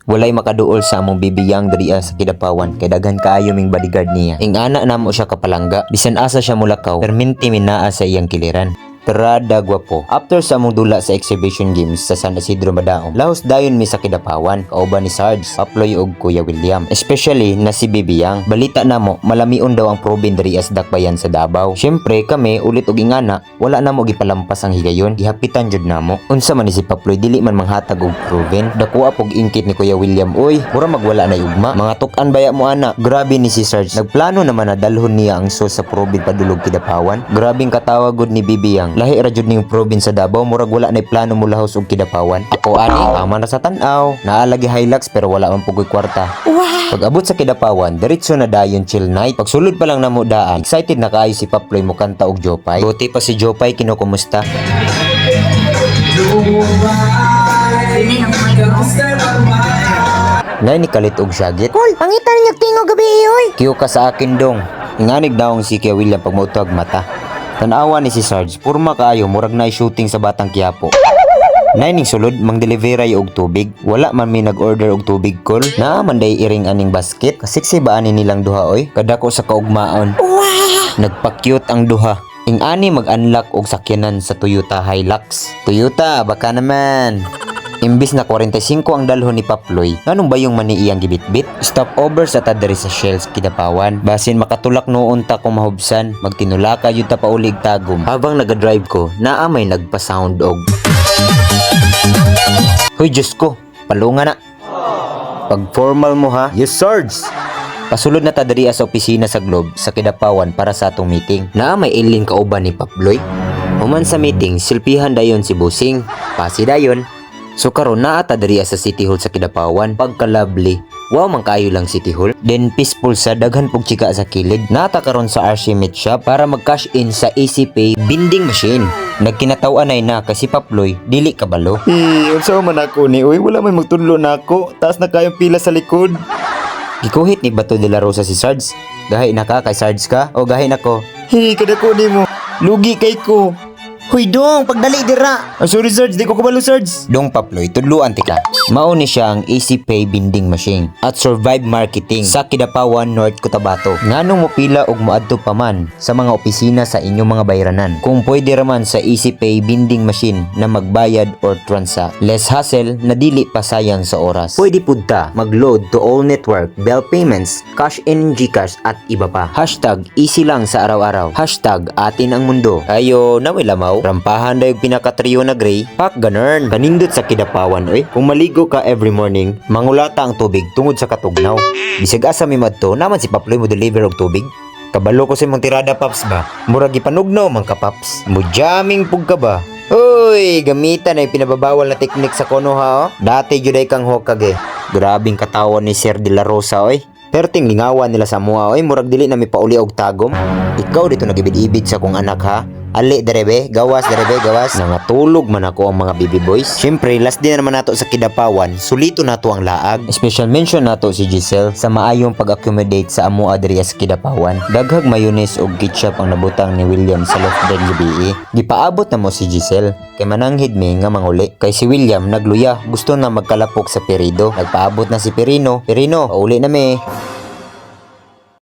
Walay makaduol sa among bibiyang diriya sa Kidapawan kay daghan kaayo ming bodyguard niya. Ing-ana namo siya kapalangga, bisan asa siya mulakaw, perminti mi naa sa iyang kiliran. Trada gwapo. After sa among dula sa exhibition games sa San Isidro Madaom, lahos dayon mi sa Kidapawan, kauban ni Sarge, Paploy ug Kuya William. Especially na si Bibiyang. Balita namo, malamion daw ang proben diri sa Dakbayan sa Davao. Syempre kami ulit og ingana, wala namo gipalampas ang higayon, gihapitan jud namo. Unsa man ni si Paploy, dili man manghatag og proven. Dako pog ingkit ni Kuya William, oy, mura magwala na ugma. Mga tuk-an baya mo ana. Grabe ni si Sarge. Nagplano naman na dalhon niya ang sauce sa proben padulog Kidapawan. Grabing katawa gud ni Bibiyang. Lahi ra jud ning proben sa Davao, murag wala na plano mo lahos og Kidapawan. Ako ani, tama na sa tan-aw. Naa lagi Hilux pero wala man pugoy kwarta. Pag abot sa Kidapawan, diretso na dayon chill night. Pagsulod pa lang namo daan, excited na kaayo si Paploy mo kanta og Jopay. Buti pa si Jopay kinukumusta. Ini ang mic mo. Nay ni kalit og syagit. Kol, pangita ninyo tingog gabi oy. Kiyo ka sa akin dong. Inganig daong si Kuya William pag mautag mata. Tanawa ni si Sarge, purma kaayo murag na shooting sa Batang Quiapo. Nay ning sulod mang delivery og tubig. Wala man mi nag-order og tubig kol. Naa man day iring aning basket. Kasiksi ba ani nilang duha oy? Kadako sa kaugmaon. Nagpa-cute ang duha. Ing-ani mag-unlock og sakyanan sa Toyota Hilux. Toyota, baka naman. Imbis na 45 ang dalhon ni Paploy, nganong bayong mani iyang gibitbit? Stop over sa ta diri sa Shells Kidapawan. Basin makatulak noon ta kung mahubsan, magtinulaka jud ta paulig Tagum. Habang naga-drive ko, naa may nagpa-sound og Huy Diyos ko, palunga na. Pag formal mo ha, yes Sarge. Pasulod na ta diri sa opisina sa Globe sa Kidapawan para sa atong meeting. Naa may alien kauban ni Paploy. Human sa meeting, silpihan dayon si Busing. Pasi dayon. So karon naa ta diri sa City Hall sa Kidapawan. Pagka-lovely. Wow man kaayo lang City Hall. Then peaceful sa daghan pug chika sa kilid. Naa ta karon sa RC Meat Shop para mag-cash in sa ECPay vending machine. Nagkinataw-an ay na kasi Paploy dili kabalo. Eh, unsa man ako ni? Uy, wala may magtudlo nako. Taas na kayong pila sa likod. Gikuhit ni Bato de la Rosa si Sarge. Gahi na ka kay Sarge ka o gahi nako. Hi, kadako nimo. Lugi kay ko. Huy dong, pagdali dira. Ah, sorry Sarge, di ko kabalo Sarge. Dong Paploy, tudluan tika. Mao ni siya ang EasyPay vending machine at Survive Marketing sa Kidapawan, North Cotabato. Nganong mopila og moadto pa man sa mga opisina sa inyong mga bayranan? Kung pwede raman sa EasyPay vending machine na magbayad or transact. Less hassle na dili pa sayang sa oras. Pwede pud ta mag-load to all network, bill payments, cash in GCash at iba pa. #EasyLang sa araw-araw. #AtinAngMundo. Ayo, naway lamaw. Rampahan dayo pinaka-trio na gray. Pak ganern. Kanindot sa Kidapawan oy. Kung maligo ka every morning, mangulata ang tubig tungod sa katugnaw. Bisag asa mi madto, naman si Paploy mo deliver og tubig. Kabalo ko sa imong tirada Paps ba? Murag gipanugnaw man ka Paps. Mo jamming pug ka ba? Uy, gamitan ay pinababawal na teknik sa Konoha oh. Dati jud ay kang Hokage. Grabing katawan ni Sir De La Rosa oy. Perting lingawan nila sa mua oy, murag dili na mi pauli og Tagum. Ikaw dito nagibid-ibid sa kong anak ha. Ali derebe, gawas derebe, gawas. Nangatulog man ako ang mga baby boys. Syempre, last din na naman nato sa Kidapawan, sulito nato ang laag. Special mention nato si Giselle sa maayong pag-accommodate sa amoa diri sa Kidapawan. Daghag mayonnaise ug ketchup ang nabutang ni William sa loaf gabi. Gipaabot na mo si Giselle kay mananghid mi nga manguli. Kay si William nagluya, gusto na magkalapok sa Perido. Nagpaabot na si Perino. Perino, pauli na mi.